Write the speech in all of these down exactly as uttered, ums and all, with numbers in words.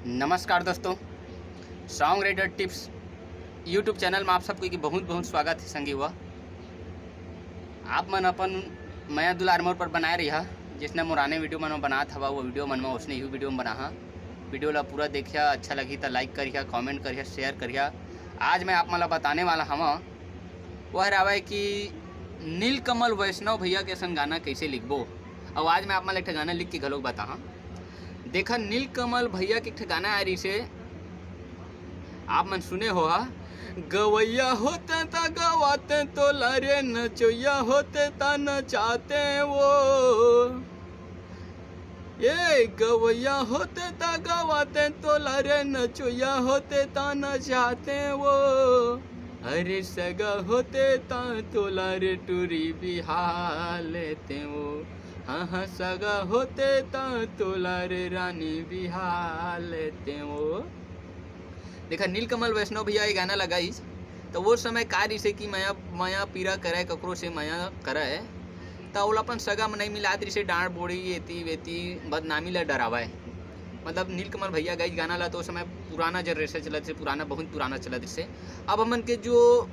नमस्कार दोस्तों, Song Reader Tips YouTube channel में आप सबको के बहुत बहुत स्वागत है। संगी हुआ, आप मन अपन मया दुलार मोर पर बनाए रहिहा, जिसने मोर आने वीडियो मन में बनात हवा, वो वीडियो मन में उसने ही वीडियो में बनाहा। वीडियो ला पूरा देखिया, अच्छा लगी तो लाइक करिहा, कमेंट करिहा, शेयर करिहा। आज मैं आप मन ला बताने वाला हवा, वह हरावय कि नीलकमल वैष्णव भैया के असन गाना कैसे लिखबो। और आज मैं आप मन ला एक ठे गाना लिख के घलोक बताहा। देखा, नीलकमल भैया के एक ठे गाना आय रहिसे, आप मन सुने हो हा, गवैया होते ता गवाते तोला रे, नचोइया होते ता नचाते वो। ए गवैया होते ता गवाते तोला रे, नचोइया होते ता नचाते वो। अरे सगा होते ता तोला रे टूरी बिहा लेते वो। हाँ हाँ, सगा होते ता तोला रे रानी बिहा लेते वो। देखा, नीलकमल वैष्णव भैया ये गाना लगाइस, तो वो समय का रहिसे कि मया, मया पीरा करे, ककरो से मया करे, तो ओला अपन सगा में नहीं मिलात रहिसे, डांट बोड़ी, एती वेती, बदनामी ला डरावय। मतलब नीलकमल भैया गाइस गाना ला, तो उस समय पुराना जनरेशन चलत से, पुराना, बहुत पुराना चलत से। अब हमन के जो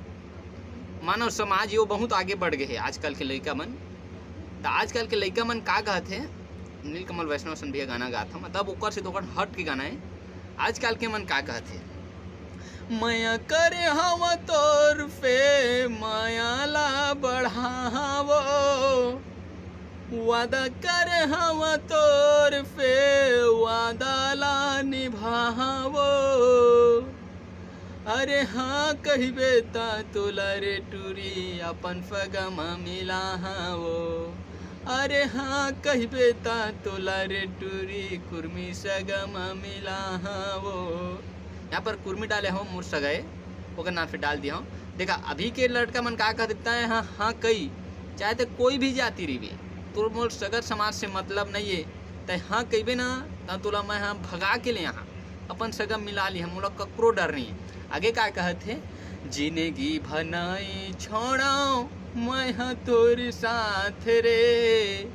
मानव समाज हे, वो बहुत आगे बढ़ गए है आजकल के लइका मन। तो आजकल के लइका मन का कहत हे, नीलकमल वैष्णव सन भैया गाना गात हन, मतलब ओकर से तो ओकर हट के गाना है। आजकल के मन का कहत हे, मया करे हव तोर पे, मया ला बढ़ावो, वादा करे हव तोर पे, वादा ला निभावो। अरे हाँ कहिबे ता तोला रे टूरी अपन फगम मिलाहावो। अरे हाँ कहिबे ता तोला रे टूरी कुर्मी सगम मिलाहावो। यहाँ पर कुर्मी डाले हो मोर सगाए, ओकर नाम पे डाल दिया हूँ। देखा, अभी के लड़का मन का कह देता है, हाँ हाँ कही, चाहे तो कोई भी जाति रहिबे, तोर मोर सगर समाज से मतलब नहीं है। तै हाँ कहिबे ना, त तोला मैं हाँ भगा के ले आहा, अपन सगा मिला ली, हम मोला ककरो डर नहीं है। आगे का कहत हे, जिंदगी भनाई छोड़ाओ मैं हाँ तोर साथ रे,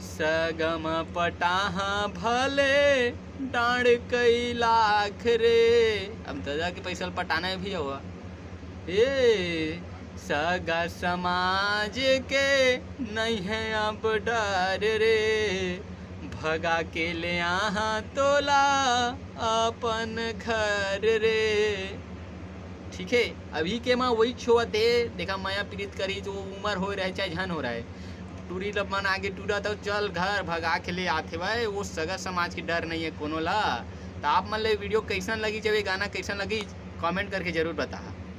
सगा म पटाहा भले डांड कई लाख रे। अब ददा के पैसा ल पटाना है भी हुआ। ए सगा समाज के नहीं है अब डर रे, भगा के ले आहा तोला अपन घर रे। ठीक है, अभी के माँ वही छोवत हे। देखा, मया पीरित करी जो उम्र हो रहे चाहे झन हो रहे, टूरी लब मन आगे टूरा तो चल घर भगा के ले आथे भाई। वो सगा समाज के डर नहीं है कोनो ला। तो आप मन ले वीडियो कैसन लगी, जब ये गाना कैसन लगी, कमेंट करके जरूर बताहा।